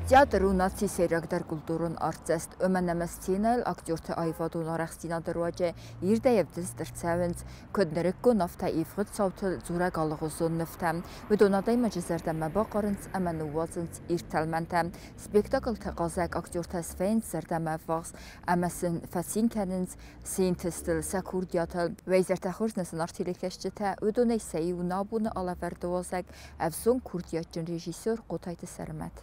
Театр у нацийы сӕйрагдӕр культурон артдзӕст, уымӕн ӕмӕ сценӕйыл актерты аивадон арӕхстдзинады руаджы ирдӕй ӕвдыст ӕрцӕуынц, куыд нырыккон, афтӕ ивгъуыд цаутыл дзурӕг алыгъуызон нывтӕ. Уыдон адӕймаджы зӕрдӕмӕ бахъарынц ӕмӕ ныууадзынц ирд тӕлмӕнтӕ. Спектаклты хъазӕг актертӕ свӕййынц зӕрдӕмӕ ӕввахс ӕмӕ сын фӕцин кӕнынц се нтыстыл, сӕ курдиатыл. Уӕ изӕртӕ хорз нӕ зынаргъ телекӕсджытӕ, уыдонӕй сӕ иу нӕ абоны алӕвӕрды уазӕг, ӕвзонг курдиатджын режиссер Хъотайты Сӕрмӕт.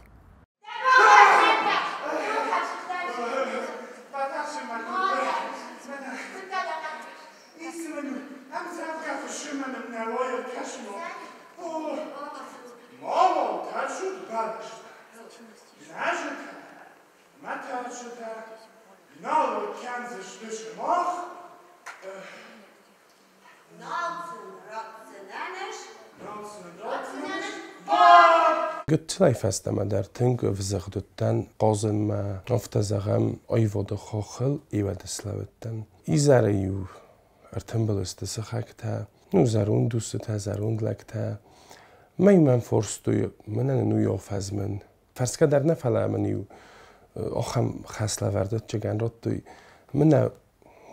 Гыццылӕй фӕстӕмӕ дӕр тынг ӕвзыгъд уыдтӕн хъазынмӕ, афтӕ зӕгъӕм, аивады хохыл иуӕд слӕууыдтӕн. Изӕры-иу ӕртымбыл сты сыхӕгтӕ, ну, зӕронд устытӕ, зӕронд лӕгтӕ. Мӕй мӕм форстой, мӕнӕн ын уый афӕзмын. Фӕрсгӕ дӕр нӕ, фӕлӕ мын-иу ахӕм хӕслӕвӕрд ӕвӕццӕгӕн радтой. Мӕнӕ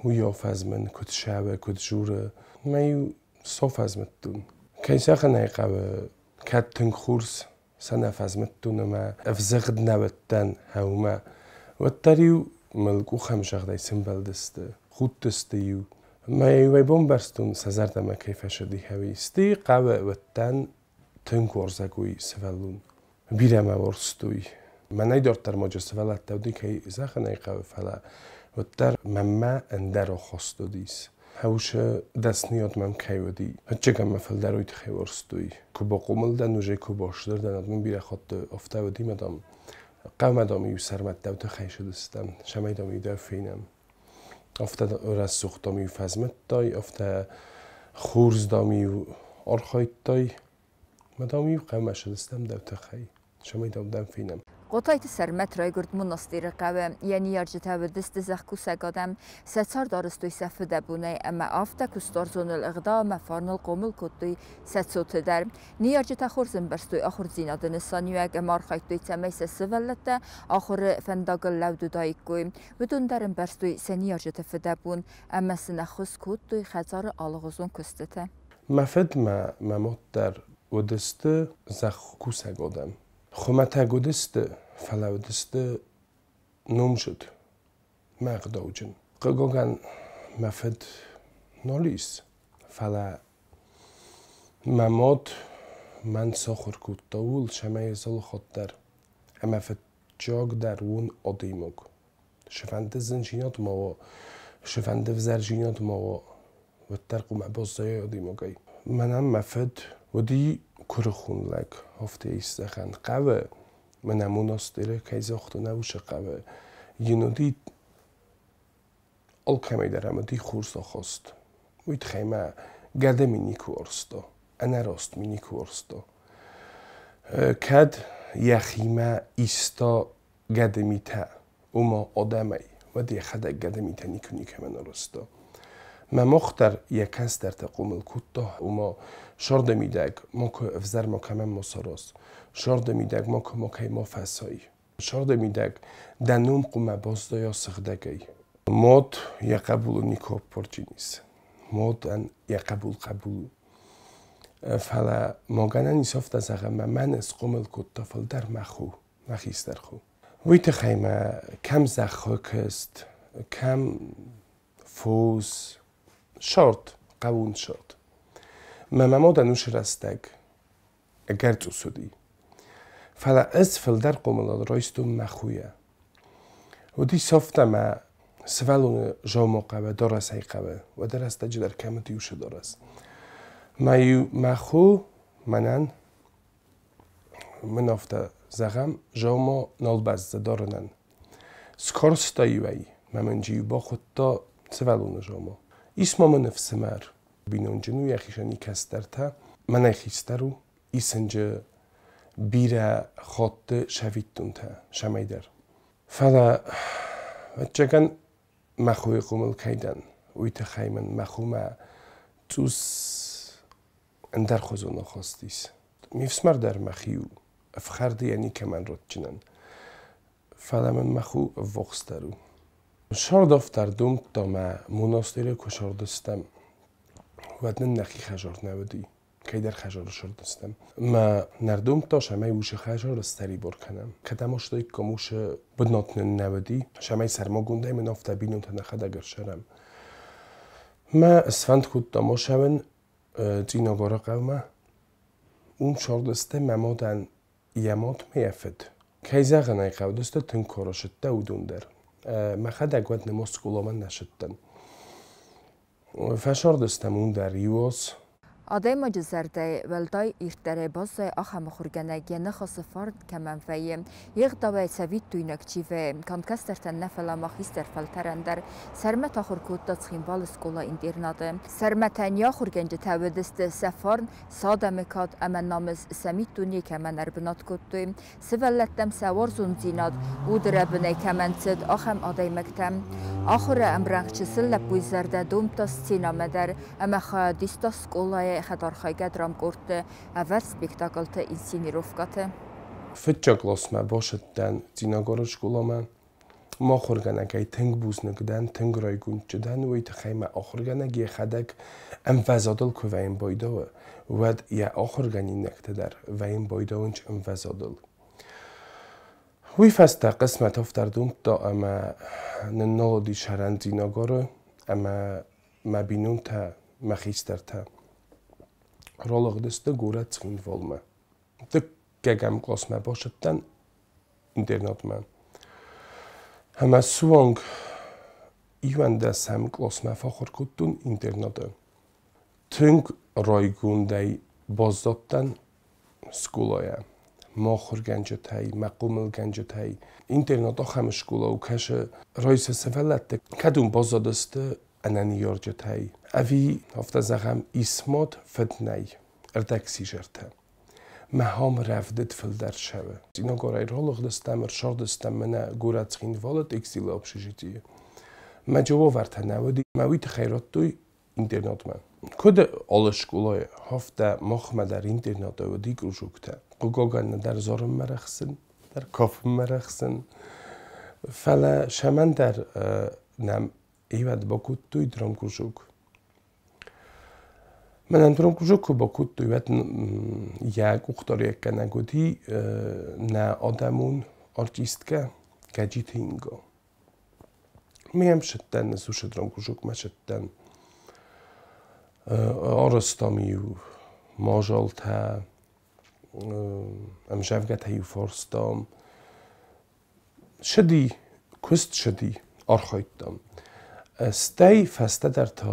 уый афӕзмын, куыд сӕуы, куыд журы. Мӕ-иу софӕзмыдтон. Кӕй зӕгъын ӕй хъӕуы, кӕд тынг хорз сӕ нӕ фӕзмыдтон ӕмӕ ӕвзыгъд нӕ уыдтӕн хъӕумӕ, уӕддӕр-иу мыл къухӕмзӕгъдӕй сӕмбӕлдысты, худтысты-иу. Мӕ-иу ӕй бамбӕрстон, сӕ зӕрдӕмӕ кӕй фӕцыди хъӕуи. Стӕй хъӕуы уыдтӕн тынг уарзӕгой сывӕллон. Бирӕ мӕ уарзтой. Мӕнӕй дарддӕр ма сывӕллӕттӕ уыди, кӕй зӕгъын ӕй хъӕуы, фӕлӕ уӕддӕр мӕнмӕ ӕндӕр ахаст уыдис. Хъӕусы дӕсныйад мӕм кӕй уыди, ӕцӕг ӕмӕ фылдӕр уый тыххӕй уарзтой. Куы бахъомыл дӕн, уже куы бастыр дӕн, уӕд мын бирӕ хатты афтӕ уыди, мӕ дам, хъӕумӕ, дам, иу сӕрмӕ дӕу тыххӕй цыдыстӕм, цӕмӕй, дам, иу дӕу фенӕм. Афтӕ рӕсугъд, дам, иу фӕзмыдтай, афтӕ хорз, дам, иу архайдтай. Мӕ, дам, иу хъӕумӕ цыдыстӕм дӕу тыххӕй, цӕмӕй, дам, дӕм фенӕм. Хъотайты Сӕрмӕт райгуырд монастыры хъӕуы. Йӕ ныййарджытӕ уыдысты зӕхкусӕг адӕм. Сӕ цард арӕзтой сӕ фыдӕбонӕй ӕмӕ афтӕ куыстуарзоныл ӕгъдау ӕмӕ фарныл хъомыл кодтой сӕ цоты дӕр. Ныййарджытӕ хорз ӕмбӕрстой ахуырдзинады нысаниуӕг ӕмӕ архайдтой, цӕмӕй сӕ сывӕллӕттӕ ахуыры фӕндагыл лӕуд уыдаиккой. Уыдон дӕр ӕмбӕрстой сӕ ныййарджыты фыдӕбон ӕмӕ сын ӕххуыс кодтой хӕдзары алыгъуызон куыстыты. Мӕ фыд мӕ мӕ мад дӕр уыдысты зӕхкусӕг адӕм. Хуымӕтӕг уыдысты, фӕлӕ уыдысты номдзыд, мӕ ӕгъдауджын. Хъыгагӕн, мӕ фыд нал ис, фӕлӕ мӕ мад мӕн сахуыр кодта ууыл, цӕмӕй ӕз алыхатт дӕр ӕмӕ фыццаг дӕр уон адӕймаг. Сывӕнды зындзинад ма уа, сывӕнды ӕвзӕрдзинад ма уа, уӕддӕр хъуамӕ баззайай адӕймагӕй. Мӕнӕн мӕ фыд уыди куырыхон лӕг, афтӕ ис зӕгъӕн. Хъӕуы, мӕнӕ монастыры кӕй загътон, уыцы хъӕуы йын уыди алкӕмӕй дӕр ӕм уыди хорз ахаст. Уый тыххӕй мӕ гӕды ми никуы уарзта, ӕнӕраст ми никуы уарзта. Кӕд йӕхимӕ иста гӕды митӕ, ома адӕмӕй, уӕд йӕхӕдӕг гӕды митӕ никуы никӕмӕн арӕзта. Мӕ мах дӕр йӕ кӕстӕртӕ хъомыл кодта, ома сӕрды мидӕг макуы ӕвзӕр макӕмӕн ма сараз, сӕрды мидӕг макуы макӕй ма фӕсай, сӕрды мидӕг дӕ ном хъуамӕ баззайа сыгъдӕгӕй. Мад йӕ хъӕбулы никуы аппарджынис. Мадӕн йӕ хъӕбул хъӕбул у. Фӕлӕ ма гӕнӕн ис афтӕ зӕгъӕм, мӕ мӕн схъомыл кодта фылдӕр мӕ хо, мӕ хистӕр хо. Уый тыххӕй мӕ кӕм зӕххы куыст, кӕм фос, сорт, хъӕуон сорт. Мӕ мӕ мадӕн уыцы рӕстӕг ӕгӕр цъус уыди. Фӕлӕ ӕз фылдӕр хъомылад райстон мӕ хойӕ. Уыдис афтӕ мӕ сывӕллоны заума хъӕуы, дарӕсӕй хъӕуы, уӕдӕ рӕстӕджы дӕр кӕм уыди уыцы дарӕс. Мӕ-иу мӕ хо мӕнӕн мын афтӕ зӕгъӕм, заума нал бӕззы дарынӕн. Скарста-иу ӕй, мӕ мын-иу бахуыдта сывӕллоны заума. Ис ма мын ӕфсымӕр, бинонджын у, йӕхицӕн и кӕстӕртӕ. Мӕнӕй хистӕр у, исынджы бирӕ хатты сӕвиттонтӕ цӕмӕйдӕр. Фӕлӕ, ӕвӕццӕгӕн, мӕ хойы хъомыл кӕй дӕн, уый тыххӕй мын мӕ хомӕ цъус ӕндӕрхуызон ахаст ис. Ме фсымӕр дӕр мӕхи у, ӕфхӕрды йӕ никӕмӕн ратджынӕн. Фӕлӕ мын мӕ хо ӕввахсдӕр у. Сӕрд домдта мӕ монастыры куы сӕрдыстӕм, уӕд нын нӕхи хӕдзар нӕ уыди. Кӕйдӕр хӕдзары сӕрдыстӕм. Мӕ нӕ рдомдта, цӕмӕй уыцы хӕдзары ссӕрибар кӕнӕм. Кӕд ӕм астаиккам, уыцы бынат нын нӕ уыди, цӕмӕй сӕрмагондӕй мын афтӕ бинонтӕ нӕхӕдӕг ӕрцӕрӕм. Мӕ сфӕнд кодтам ацӕуын Цъинагары хъӕумӕ. Уым сӕрдыстӕм мӕ мадӕн йӕ мад ме йӕ фыд. Кӕй зӕгъын ӕй хъӕуы, дысты тынг куры сыдтӕ уыдон дӕр. Мӕхӕдӕг уӕд нымоз скъоламӕ нӕ сыдтӕн. Фӕсардыстӕм уым дӕр иу аз. Адӕймаджы зӕрдӕйы уӕлдай ирддӕрӕй баззайы ахӕм ахуыргӕнӕг, йӕ ныхасы фарн кӕмӕн вӕййы, йе гъдауӕй цӕвиттойнаг чи вӕййы, канд кӕстӕртӕн нӕ, фӕлӕ ма хистӕр фӕлтӕрӕн дӕр. Сӕрмӕт ахуыр кодта Цхинвалы скъола-интернаты. Сӕрмӕтӕн йӕ ахуыргӕнджытӕ уыдысты сӕ фарн, сӕ адӕмы кад ӕмӕ намыс сӕ миддунейы кӕмӕн ӕрбынат кодтой, сывӕллӕттӕм сӕ уарзондзинад уды рӕбынӕй кӕмӕн цыд, ахӕм адӕймӕгтӕ. Ахуыры ӕмрӕнхъ чысыл лӕппуйы зӕрдӕ домдта сценӕмӕ дӕр ӕмӕ хайад иста скъолайы хӕдархайгӕ драмкъордты ӕвӕрд спектаклты инсценировкӕты. Фыццаг къласмӕ бацыдтӕн Цъинагары скъоламӕ. Мӕ ахуыргӕнӕгӕй тынг бузныг дӕн, тынг райгонд дӕн, уый тыххӕй мӕ ахуыргӕнӕг йӕхӕдӕг ӕмвӕзадыл куы вӕййын байдауы, уӕд йӕ ахуыргӕнинӕгтӕ дӕр вӕййын байдауынц ӕмвӕзадыл. Уый фӕстӕ хъысмӕт афтӕ ӕрдомдта, ӕмӕ нын нал уыди сӕрӕн Цъинагары, ӕмӕ мӕ бинонтӕ, мӕ хистӕртӕ ралыгъдысты горӕт Цхинвалмӕ. Дыккӕгӕм къласмӕ бацыдтӕн интернатмӕ. Ӕмӕ суанг 11-ӕм къласмӕ фӕахуыр кодтон интернаты. Тынг райгондӕй баззадтӕн скъолайӕ. Мӕ ахуыргӕнджытӕй, мӕ хъомылгӕнджытӕй. Интернат ахӕм скъола у, кӕсы райсы сывӕллӕтты, кӕд уым баззадысты ӕнӕ ныййарджытӕй, ӕви, афтӕ зӕгъӕм, ис мад, фыд нӕй, ӕрдӕгсизӕртӕ. Мӕ хам рӕвдыд фылдӕр цӕуы. Цъинагорӕй ралыгъдыстӕм, ӕрцардыстӕм мӕнӕ горӕт Цхинвалы текстилы общежитийы. Мӕ уавӕртӕ нӕ уыди, мӕ уый тыххӕй радтой интернатмӕ. Куыд алы скъолайы, афтӕ махмӕ дӕр интернаты уыди кружоктӕ. Хъыгагӕн, нӕдӕр зарынмӕ рӕхсын, нӕдӕр кафынмӕ рӕхсын. Фӕлӕ цӕмӕндӕр нӕм ивӕд бакодтой драмкружок. Мӕнӕн драмкружок куы бакодтой, уӕд йӕ къухдариуӕггӕнӕг уыди нӕ адӕмон артисткӕ Гӕджиты Инга. Ми йӕм сыдтӕн, ӕз уыцы драмкружокмӕ сыдтӕн. Арӕзтам-иу мадзӕлттӕ, ӕмдзӕвгӕтӕ-иу фарстам. Цыди, куыст цыди, архайдтам. Стӕй фӕстӕдӕр та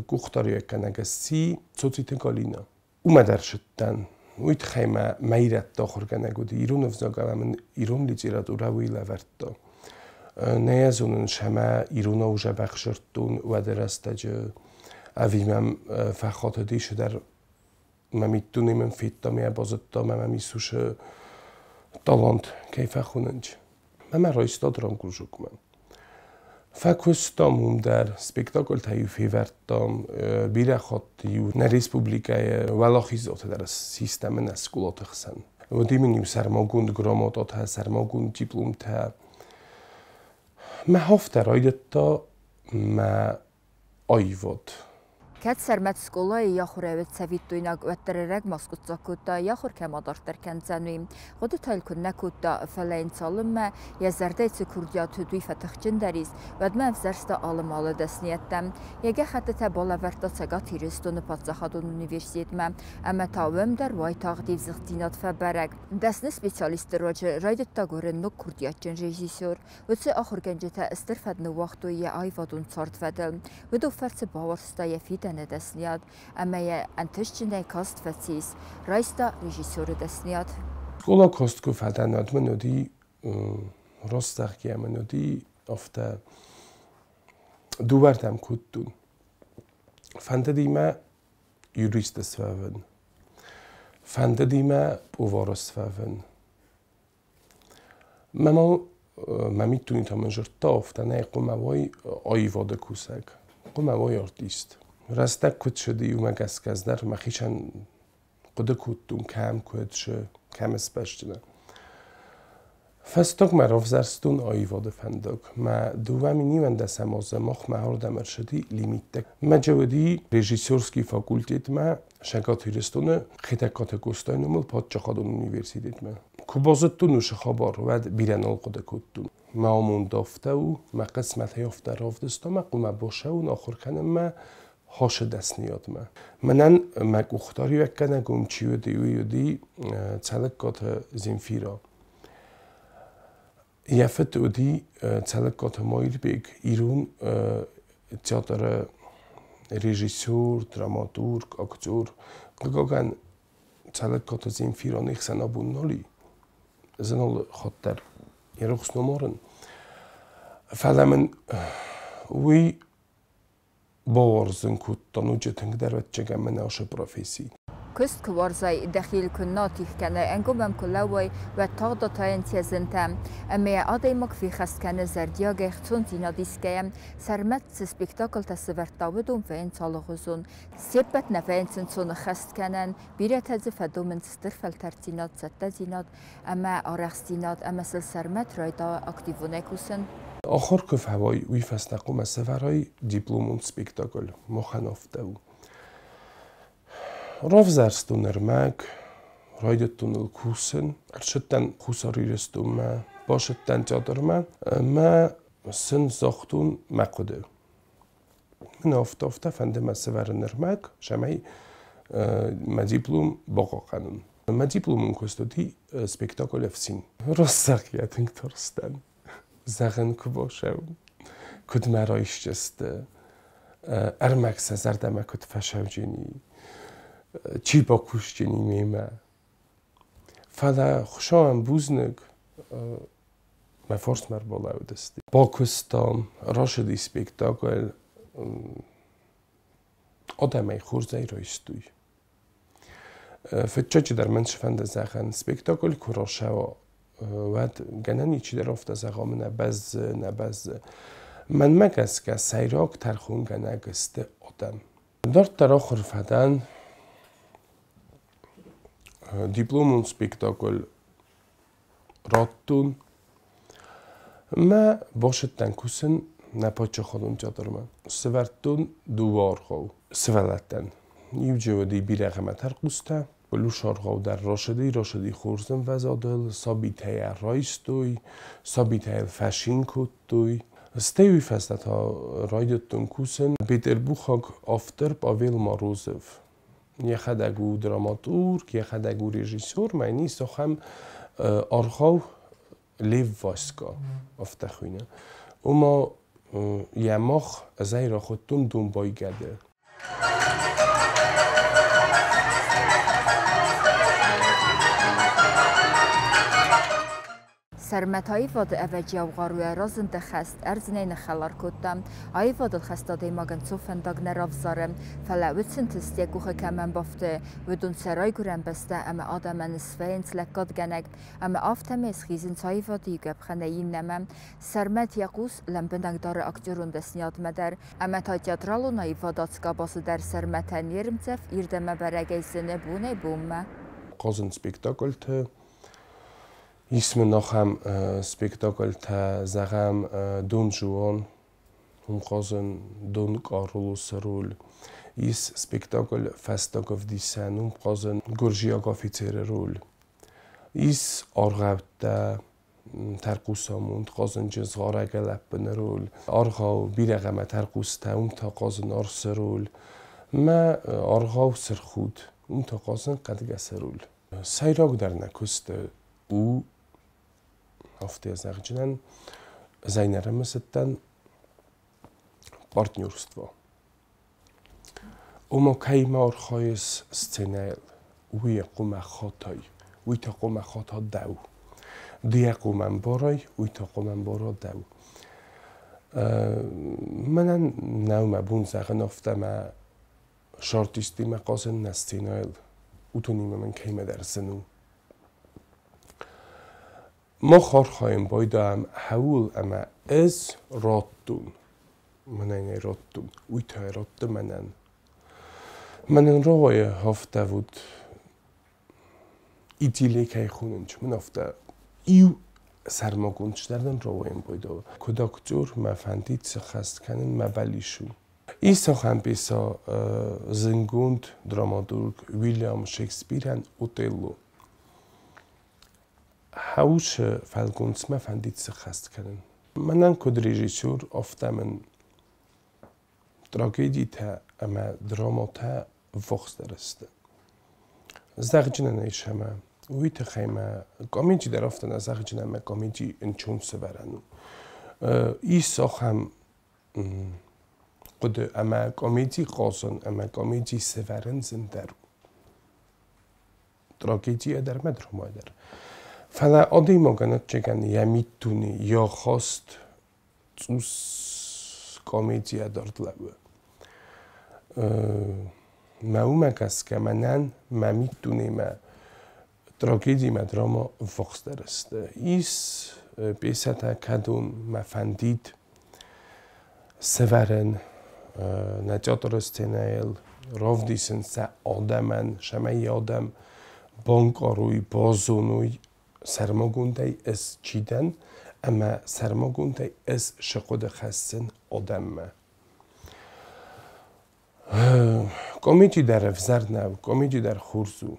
къухдариуӕггӕнӕг сси Цоциты Галинӕ. Уымӕ дӕр сыдтӕн. Уый тыххӕй мӕ мӕ ирӕтты ахуыргӕнӕг уыди ирон ӕвзаг ӕмӕ мын ирон литературӕ уый лӕвӕрдта. Нӕ йӕ зонын, сӕмӕ иронау дзӕбӕх дзырдтон уӕды рӕстӕджы, ӕви мӕм фӕхатыди цыдӕр, мӕ миддуне мын федта, ме базыдта, мӕ мӕм Иисусы талант кӕй фӕхонынц. Мӕ мӕ райста драмкружокмӕ. Фӕкуыстам уым дӕр, спектакльтӕ-иу февӕрдтам, бирӕ хатт-иу нӕ республикӕйы уӕлахиздзаутӕ дӕр систӕм нӕ скъолаты хсӕн. Уыди мын-иу сӕрмагонд грамотатӕ, сӕрмагонд дипломтӕ. Мӕ афтӕ райдыдта мӕ аивад. Кӕд Сӕрмӕт скъолайы йӕ ахуырӕй уыд цӕвиттойнаг, уӕддӕр ӕрӕгмӕ скъуыддзаг кодта, йӕ ахуыр кӕм адарддӕр кӕндзӕн, уый. Хъуыдытӕ йыл куыннӕ кодта, фӕлӕ йын цалынмӕ йӕ зӕрдӕйы цы курдиат уыд, уый фӕтыхджындӕр ис, уӕдмӕ ӕвзӕрста алы-малы дӕсныйӕдтӕ. Йӕ гӕххӕттытӕ балӕвӕрдта Цӕгат Ирыстоны паддзахадон университетмӕ ӕмӕ та уым дӕр уайтагъд ивдзыхдзинад фӕбӕрӕг. Дӕсны специалистты руаджы райдыдта гуырын ног курдиатджын режиссер. Уыцы ахуыргӕнджытӕ стыр фӕд ныууагътой йӕ аивадон цардвӕдыл. Уыдон фӕрцы бауарзта йӕ фидӕны дӕсныйад ӕмӕ йӕ ӕнтыстджынӕй каст фӕцис, райста режиссеры дӕсныйад. Скъола каст куы фӕдӕн, уӕд мын уыди ростӕхгӕ мын уыди, афтӕ дыууӕрдӕм кодтон. Фӕндыди мӕ юрист суӕвын. Фӕндыди мӕ повар суӕвын. Мӕ мӕ миддунетӕ мын зыдта, афтӕ нӕ хъуамӕ уай аивады кусӕг, хъуамӕ уай артист. Рӕстӕг куыд цыди, уымӕ гӕсгӕ ӕз дӕр мӕхицӕн хъуыды кодтон, кӕм, куыд, цы, кӕм сбӕзджынӕн. Фӕстагмӕ равзӕрстон аивады фӕндаг. Мӕ 2011 азы махмӕ ардӕм ӕрцыди лимиттӕ. Мӕ уыди режиссерский факультетмӕ Цӕгат Ирыстоны Хетӕгкаты Къостайы номыл паддзахадон университетмӕ. Куы базыдтон уыцы хабар, уӕд бирӕ нал хъуыды кодтон. Мӕ амонд афтӕ у, мӕ хъысмӕтӕй афтӕ равдыста, мӕ хъуамӕ бацӕуон ахуыр кӕнынмӕ хӕсы дӕсныйадмӕ. Мӕнӕн мӕ къухдариуӕггӕнӕг уым чи уыди, уый уыди Цӕлыккаты Земфира. Йӕ фыд уыди Цӕлыккаты Мойырбег, ирон театры режиссер, драматург, актер. Хъыгагӕн, Цӕлыккаты Земфира не хсӕн абон нал и. Зын хатт дӕр йӕ рухс ном арын. Фӕлӕ мын уый бауарзын кодта ноджы тынгдӕр, ӕвӕццӕгӕн, мӕн ацы професси. Куыст куы уарзай, дӕхи йыл куы нӕ тигъ кӕнай, ӕнгом ӕм куы лӕууай, уӕд тагъд атайынц йӕ зынтӕ. Ӕмӕ йӕ адӕймаг феххӕст кӕны зӕрдиагӕй хцондзинад исгӕйӕ. Сӕрмӕт цы спектаклтӕ сӕвӕрдта, уыдон вӕййынц алыгъуызон. Се ппӕт нӕ вӕййынц ӕнцон ӕххӕст кӕнӕн, бирӕтӕ дзы фӕдомынц стыр фӕлтӕрддзинад, цӕттӕдзинад ӕмӕ арӕхстдзинад, ӕмӕ сыл Сӕрмӕт райдайы активонӕй кусын. Ахуыр куы фӕуай, уый фӕстӕ хъуамӕ сӕвӕрай дипломон спектакль. Махӕн афтӕ у. Равзӕрстон ӕрмӕг, райдыдтон ыл кусын. Ӕрцыдтӕн Хуссар Ирыстонмӕ, бацыдтӕн театрмӕ ӕмӕ сын загътон мӕ хъуыды. Мӕн афтӕ фӕнды мӕ сӕвӕрын ӕрмӕг, цӕмӕй мӕ диплом бахъахъхъӕнон. Мӕ дипломон куыст уыди спектакль «Ӕфсин». Раст тынг тарстӕн. Зӕгъын, куы бацӕуон, куыд мӕ райсдзысты, ӕрмӕг сӕ зӕрдӕмӕ куыд фӕцӕудзӕни, чи бакусдзӕни мемӕ. Фӕлӕ Хуыцауӕн бузныг, мӕ фарсмӕ ӕрбалӕууыдысты. Бакуыстам, рацыди спектакль, адӕмӕй хорзӕй райстой. Фыццаджыдӕр мӕн сфӕнды зӕгъын, спектакль куы рацӕуа, уӕд гӕнӕн и чидӕр афтӕ зӕгъа, нӕ бӕззы, нӕ бӕззы. Мӕнмӕ гӕсгӕ, сӕйраг тӕрхонгӕнӕг сты адӕм. Дарддӕр ахуыр фӕдӕн, дипломон спектакль радтон ӕмӕ бацыдтӕн кусын нӕ паддзахадон театрмӕ. Сӕвӕрдтон дыууӕ аргъау сывӕллӕттӕн. Иу уыди «Бирӕгъ ӕмӕ тӕрхъустӕ». Уыцы аргъау дӕр рацыди хорз ӕмвӕзадыл, сабитӕ йӕ райстой, сабитӕ йыл фӕцин кодтой. Стӕй уый фӕстӕ та райдыдтон кусын петербургаг автор Павел Морозов. Йӕхӕдӕг у драматург, йӕхӕдӕг у режиссер, мӕ йын ис ахӕм аргъау «Лев Васька», афтӕ хуыйны. Ома йӕ мах ӕз ӕй рахуыдтон «Домбай гӕды». Сӕрмӕт аивады ӕвӕджиау хъаруйӕ разынд ӕххӕст, ӕрдз ын ӕй ныххӕлар кодта. Аивадыл хӕст адӕймаг ӕнцон фӕндаг нӕ равзары, фӕлӕ уыцы ӕнтыст йӕ къухы кӕмӕн бафты, уыдон сӕ райгуырӕн бӕстӕ ӕмӕ адӕмӕн свӕййынц лӕггадгӕнӕг, ӕмӕ афтӕмӕй схизынц аивады иу къӕпхӕнӕй иннӕмӕ. Сӕрмӕт йӕ хъус лӕмбынӕг дары актерон дӕсныйадмӕ дӕр, ӕмӕ та театралон аивады ацы къабазы дӕр Сӕрмӕтӕн йе рмдзӕф ирд ӕмӕ бӕрӕгӕй зыны бонӕй-бонмӕ. Хъазын спектакльты. Ис мын ахӕм спектакльтӕ, зӕгъӕм, «Дон Жуан», уым хъазын Дон Карлосы роль. Ис спектакль «Фӕстаг ӕвдисӕн», уым хъазын гуырдзиаг офицеры роль. Ис аргъӕуттӕ, «Тӕрхъусамонд», хъазын згъарӕгы лӕппыны роль. Аргъау «Бирӕгъ ӕмӕ тӕрхъустӕ», уым та хъазын арсы роль. Мӕ аргъау «Сырхуд», уым та хъазын хъӕдгӕсы роль. Сӕйрагдӕр нӕ куысты у, афтӕ зӕгъджынӕн, ӕз ӕй нӕ рымысыдтӕн, партнерство. Ома кӕимӕ архайыс сценӕйыл, уый хъуамӕ хатай, уый та хъуамӕ хата дӕу. Ды йӕ хъуамӕ ӕмбарай, уый та хъуамӕ ӕмбара дӕу. Мӕнӕн нӕу мӕ бон зӕгъын афтӕ, мӕ артисттимӕ хъазын нӕ сценӕйыл, уыдонимӕ мын кӕимӕдӕр зын у. Мах архайын байдайӕм хӕуыл ӕмӕ ӕз радтон, мӕнӕн ӕй радтон, уый та ӕй радта мӕнӕн. Мӕнӕн рауайы афтӕ вот идиллия кӕй хонынц, мын афтӕ иу Сӕрмагонд сдӕрдӕн рауайын байдауы. Куыд актер мӕ фӕндид сыххӕст кӕнын мӕ бӕллиц у. Ис ахӕм пьесӕ зынгонд драматург Уильям Шекспирӕн «Отелло». Хаусы фӕлгонцмӕ фӕндид сыххӕст кӕнын. Мӕнӕн куыд режиссер, афтӕ мын трагедитӕ ӕмӕ драматӕ ввахсдӕр сты. Зӕгъджынӕн ис ӕмӕ уый тыххӕй мӕ комеди дӕр афтӕ нӕ зӕгъджын ӕмӕ комеди ӕнцон сӕвӕрӕн у. Ис ахӕм хъуыды ӕмӕ комеди хъазын ӕмӕ комеди сӕвӕрын зындӕр у. Трагедийӕ дӕр ӕмӕ драмӕ дӕр. Фӕлӕ адӕймагӕн ӕцӕгӕн йӕ миддуне, йӕ ахаст цъус комедийӕ дард лӕууы. Мӕ уымӕ гӕсгӕ мӕнӕн мӕ миддунемӕ трагедимӕ драма ввахсдӕр сты. Ис пьесӕтӕ, кӕдон мӕ фӕндид сӕвӕрын нӕ театры сценӕйыл, равдисын сӕ адӕмӕн, цӕмӕй адӕм банкъарой, базоной, сӕрмагондӕй ӕз чи дӕн ӕмӕ сӕрмагондӕй ӕз цы хъуыды хӕссын адӕммӕ. Комеди дӕр ӕвзӕр нӕу, комеди дӕр хорз у.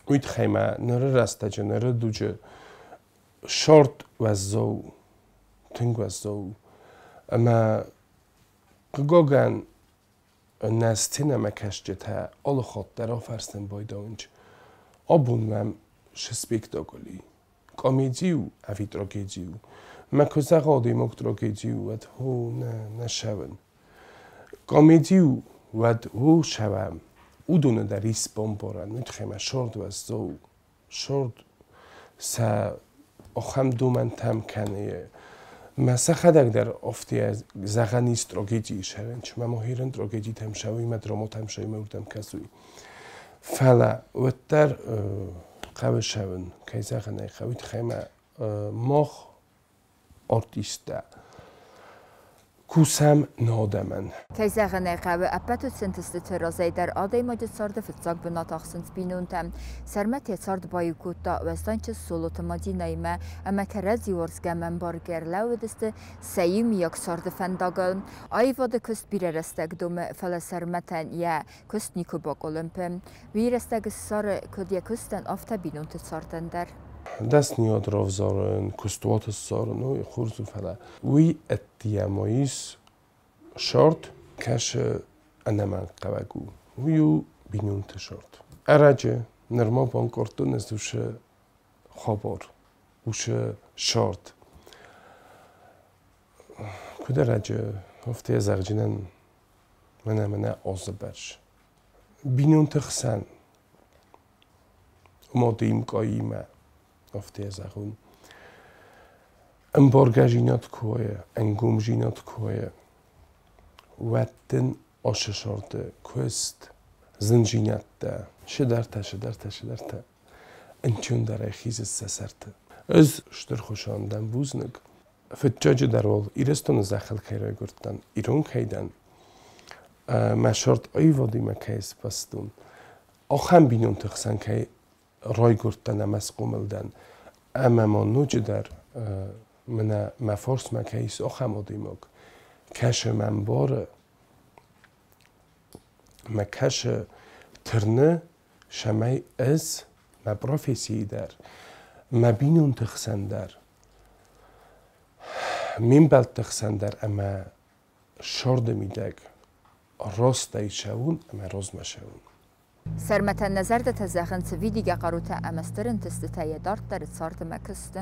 Уый тыххӕй ма ныры рӕстӕджы, ныры дуджы шорт уӕззау у, тынг уӕззау у. Ӕмӕ хъыгагӕн нӕ сценӕмӕкӕсджытӕ алы хатт дӕр афӕрсын байдайынц, абон мӕм цы спектакль и, комеди у ӕви трагеди у. Мӕ куы зӕгъа адӕймаг трагеди у, уӕд хо, нӕ, нӕ цӕуын. Комеди у, уӕд о, цӕуӕм. Уыдоны дӕр ис бамбарӕн, уый тыххӕй мӕ шорт уӕззау у. Шорт сӕ ахӕм домӕнтӕм кӕны. Мӕ сӕхӕдӕг дӕр афтӕ зӕгъӕн ис трагедийы сӕрӕн, мӕ махирӕн трагедитӕм сӕуй, мӕ драматӕм сӕуй, мӕ уырдӕм кӕсуй. Фӕлӕ уӕддӕр хъӕуы цӕуын, кӕй зӕгъын ӕй хъӕуы, тыххӕй мӕ мах артисттӕ кусӕм нӕ адӕмӕн. Кӕй зӕгъын ӕй хъӕуы, ӕппӕт уыцы ӕнтыстыты разӕй дӕр адӕймаджы царды фыццаг бынат ахсынц бинонтӕ. Сӕрмӕт йӕ цард баиу кодта уӕздан чызг Солоты Мадинӕимӕ ӕмӕ кӕрӕдзи уарзгӕ ӕмӕ ӕмбаргӕ ӕрлӕууыдысты сӕ иумиаг царды фӕндагыл. Аивады куыст бирӕ рӕстӕг домы, фӕлӕ Сӕрмӕтӕн йӕ куыст никуы бакъуылымпы. Уый рӕстӕг ссары куыд йӕ куыстӕн, афтӕ бинонты цардӕн дӕр. Дӕсныйад равзарын, куыстуат ссарын, уый хорз у, фӕлӕ уый ӕддейӕ ма ис шорт, кӕсы ӕнӕмӕнгхъӕуӕг у. Уый у бинонты шорт. Ӕрӕджы нырма банкъардтон ӕз уыцы хабар, уыцы шорт. Куыд ӕрӕджы, афтӕ зӕгъджынӕн мӕнӕ-мӕнӕ азы бӕрц. Бинонты хсӕн мады мкъайимӕ, афтӕ зӕгъон, ӕмбаргӕдзинад куы уа, ӕнгомдзинад куы уа, уӕд дын ацы сӕрды куыст, зындзинӕдтӕ, цыдӕртӕ, цыдӕртӕ, цыдӕртӕ ӕнцондӕрӕй хизыс сӕ сӕрты. Ӕз стыр Хуыцауӕн дӕн бузныг. Фыццаджыдӕр уал Ирыстоны зӕххыл кӕй райгуырдтӕн, ирон кӕй дӕн, мӕ сӕрд аивадимӕ кӕй сбастон, ахӕм бинонты хсӕн кӕй райгуырдтӕн ӕмӕ схъомыл дӕн, ӕмӕ ма ноджыдӕр мӕнӕ мӕ фарсмӕ кӕй ис ахӕм адӕймаг, кӕсы мӕм бары, мӕ кӕсы тырны, цӕмӕй ӕз мӕ профессийы дӕр, мӕ бинонты хсӕн дӕр, ме мбӕлтты хсӕн дӕр ӕмӕ сӕрды мидӕг ростӕй цӕуын ӕмӕ розмӕ цӕуын. Сӕрмӕтӕн нӕ зӕрдӕтӕ зӕгъынц видигӕ хъарутӕ ӕмӕ стыр ӕнтыстытӕ йӕ дарддӕры царды мӕ куысты.